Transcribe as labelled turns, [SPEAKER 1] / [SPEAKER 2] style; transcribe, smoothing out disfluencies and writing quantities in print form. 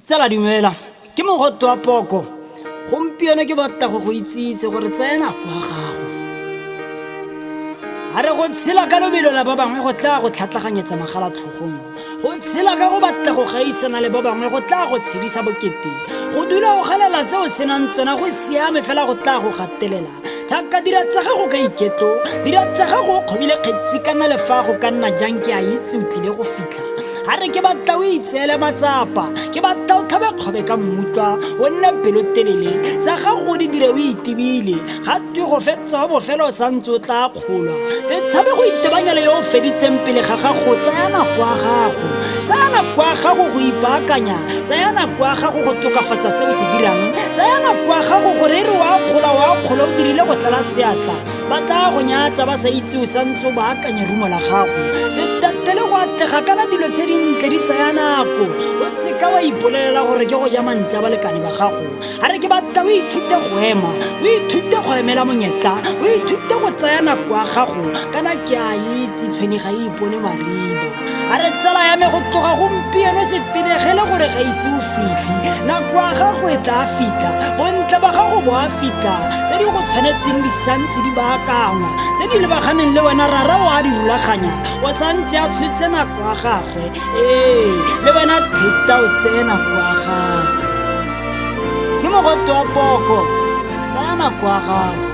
[SPEAKER 1] Tsala dumela, ke mogote wa poko. Gompieno ke batla go go itsise gore tsaya nako ya gago. A re go tshela ka lobelo la ba bangwe go tla go tlhatlaganyetsa magala tlhogong. Go tshela ka go batla go gaisana le ba bangwe go tla go tshedisa bokete. Go dula o galela tse o senang tsona go siame fela go tla go gatelela. Tlhaka dira tsa gago ka iketlo, dira tsa gago o kgobile kgetsi kana le fa go ka nna jang ke a itse o tlile go fitlha. A re ke batla o itseele matsapa, ke batla o tlhabe kgobe ka mmutlwa, o nne pelotelele, tsa gago di dire o itebile, ga twe go fetsa wa bofelo o santse o tla kgolwa. Se tshabe go itebanya le yo o feditseng pele ga gago, tsaya nako ya gago, tsaya nako ya gago go ipaakanya, tsaya nako ya gago go tokafatsa se o se dirang, tsaya nako ya gago gore e re wa kgola wa kgola o dirile go tlala seatla, ba tla go nyatsa ba sa itse o santse o baakanya rumo la gago. Se tatele go atlega kana dilo tse dintle di tsaya nako, o seka wa ipolelela gore ke go ja mantle a balekane ba gago. A re ke batla o ithute go ema, o ithute go emela monyetla, o ithute go tsaya nako ya gago, kana ke a itse tshwene ga e ipone mariba. A re tsala ya me go tloga gompieno se tenegele gore ga ise o fitlhe, nako ya gago e tla fitlha, bontle ba gago bo a fitlha, tse di go tshwanetseng di santse di baakangwa, tse di lebaganeng le wena rara o a di rulaganya, o santse a tshotse nako ya gagwe, ee le wena theta o tseye nako ya gago. Ke mogote wa poko, tsaya nako ya gago.